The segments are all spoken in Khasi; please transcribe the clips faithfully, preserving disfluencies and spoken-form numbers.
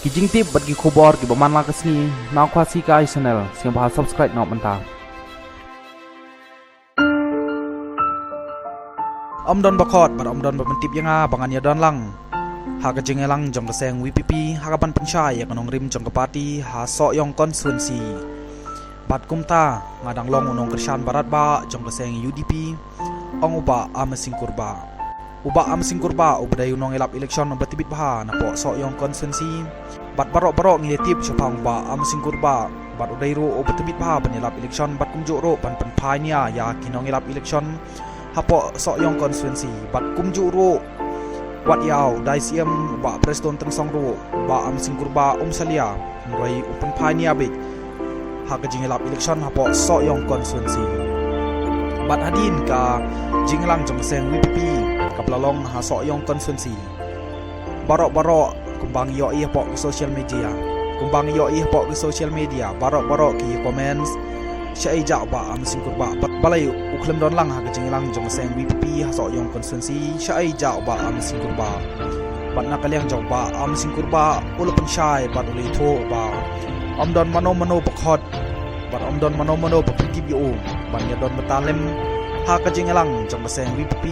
Ki jingtip bad ki khubor kiba man la ka sngi na Khasi Kai Channel, sngewbha subscribe noh mynta. Ym don ba khot bad ym don ba pyntip ïa nga ba ngan ïa don lang ha ka jingïalang jong ka seng VPP ha kaban pynshai ïa ka nongrim jong ka party ha Sohiong constituency. Bad kumta nga dang long u nongkyrshan barat ba jong ka seng UDP, ong u Bah Amsing Kurbah. U Bah Amsing Kurbah uba dei u nongïalap election uba tbit bha napoh Sohiong constituency. Bad baroh baroh ngi tip shaphang u Bah Amsing Kurbah, bad u dei ruh uba tbit bha ban ïalap election bad kumjuh ruh ban pynphai nia ïa ki nongïalap election hapoh Sohiong constituency. Bad kumjuh ruh wat ïa u dei CM u Bah Prestone Tynsong ruh, u Bah Amsing Kurbah um salia, hynrei u pynphai nia beit ha ka jingïalap election hapoh Sohiong constituency. Bad hadien ka jingïalang jong ka seng VPP kaba la long ha Sohiong constituency, baroh baroh kumba ngi ïohi hapoh ki social media, kumba ngi ïohi hapoh ki social media, baroh baroh ki comments shaei jah u Bah Amsing Kurbah. Bad balei u khlem don lang ha ka jingïalang jong ka seng VPP ha Sohiong constituency shaei jah u Bah Amsing Kurbah. Bad na ka liang jong u Bah Amsing Kurbah u la pynshai bad u la ïathuh ba ym don mano mano ba khot bad ym don mano mano ba pyntip ïa u ban ïa don bynta lem ha ka jingïalang jong ka seng VPP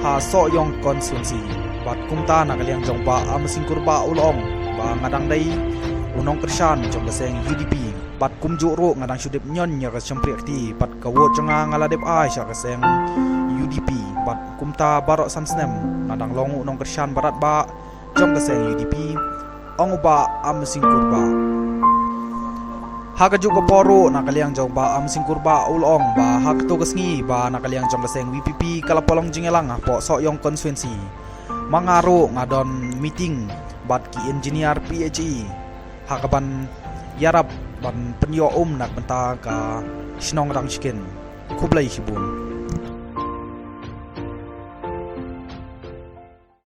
ha Sohiong constituency. Bad kumta na ka liang jong u Bah Amsing Kurbah u la ong ba nga dang dei u nongkyrshan jong ka seng UDP. Bad kumjuh ruh nga dang shu dep ñion ïa ka shympriahkti bad ka vote jong nga nga la dep ai sha ka seng UDP. Bad kumta baroh san snem nga dang long u nongkyrshan barat ba jong ka seng UDP, ong u Bah Amsing Kurbah. Ha kajuh ka por ruh na ka liang jong u Bah Amsing Kurbah u la ong ba ha kato ka sngi ba na ka liang jong ka seng VPP ka la pynlong jingïalang hapoh Sohiong constituency, ma nga ruh nga don meeting bad ki engineer PHE ha kaban ïarap ban pynïoh um na ka bynta ka shnong Rangshken. Khublei shibun.